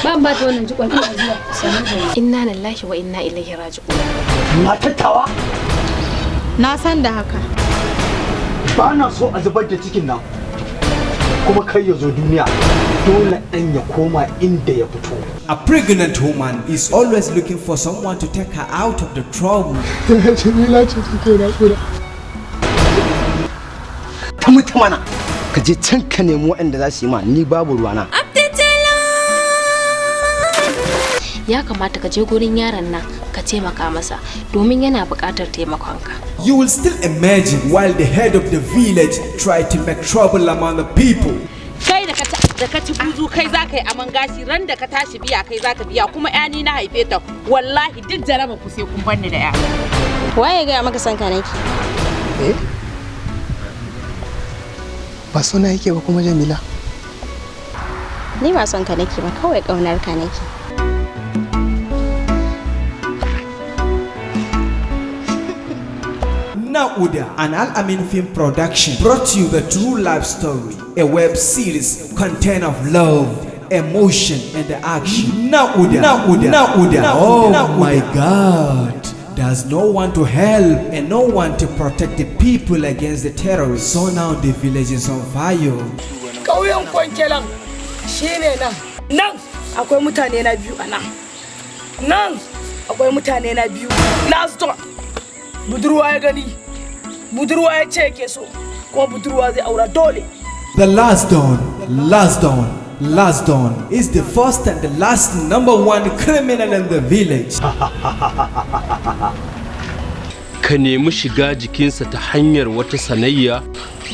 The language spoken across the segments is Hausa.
Ban ba ta wannan jikon, ina zuwa. Inna lillahi wa inna ilaihi raji'un. Matattawa. Na san da haka. Ba na so a zubar da cikin nan, kuma kai ya zo duniya, dole ɗan ya koma inda ya fito. A pregnant woman is always looking for someone to take her out of the trouble. Jamila ce take naƙuda. Ta mutu mana, ka je can ka nemi waɗanda za su yi ma, ni babu ruwana. Ya kamata ka je gurin yaron nan ka taimaka masa, domin yana buƙatar taimakonka. You will still imagine while the head of the village tried to make trouble among the people. Kai da ka ci buzu, kai za ka yi aman gashi. Ran da ka tashi biya, kai za ka biya. Kuma 'ya ni na haife ta. Wallahi duk jaraba ku sai kun barni da 'ya. Waye gaya maka son ka nake? Eh, ba suna yake ba kuma, Jamila. Ni ba son ka nake ba, kawai ƙaunar ka nake. Naƙuda, an Al Amin film production, brought you the true life story, a web series content of love, emotion, and action. Naƙuda, Naƙuda, Naƙuda. Oh my God. There's no one to help and no one to protect the people against the terrorists. So now the village is on fire. Ƙauyen Kwankelan shine nan. Nan akwai mutane na biyu a nan. Nan akwai mutane na biyu. Last door. Budurwa ya gani. Budurwa ya ce yake so. Kuma budurwa zai aura dole. The Last Don, Last Don, Last Don is the first and the last number one criminal in the village. Ka nemi shiga jikinsa ta hanyar wata sanayya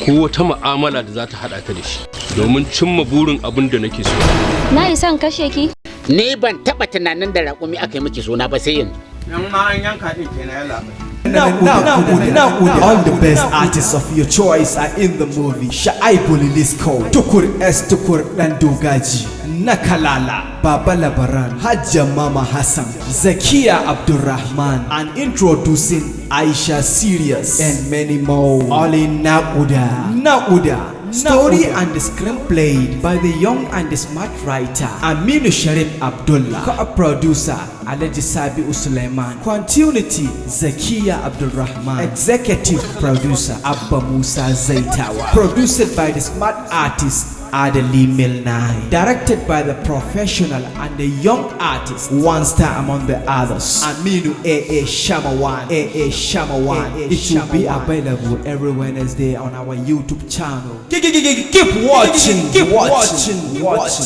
ko wata mu'amala da za ta haɗa ka da shi domin cimma burin abin da nake so. Na isa in kashe ki. Ni ban taɓa tunanin da raƙumi aka yi miki suna ba sai yanzu. Yan ma an yanka din kenan ya labai. Naƙuda, Naƙuda. All the best artists of your choice are in the movie. Sha'aibu Lilisko, Tukur S. Tukur Dan Dogaji, Nakalala, Baba Labaran, Hajja Mama Hassan, Zakia Abdulrahman, and introducing Aisha Sirius, and many more. All in Naƙuda. Naƙuda. Story and the screenplay by the young and the smart writer Aminu Sharif Abdullah. Co-producer Alhaji Sabi Suleiman. Continuity Zakia Abdulrahman. Executive producer Abba Musa Zaitawa. Produced by the smart artist Adali Milnai. Directed by the professional and the young artist, one star among the others, Aminu A.A. Shamawan. A.A. Shamawan. It will be available every Wednesday on our YouTube channel. Keep watching, keep watching, watching.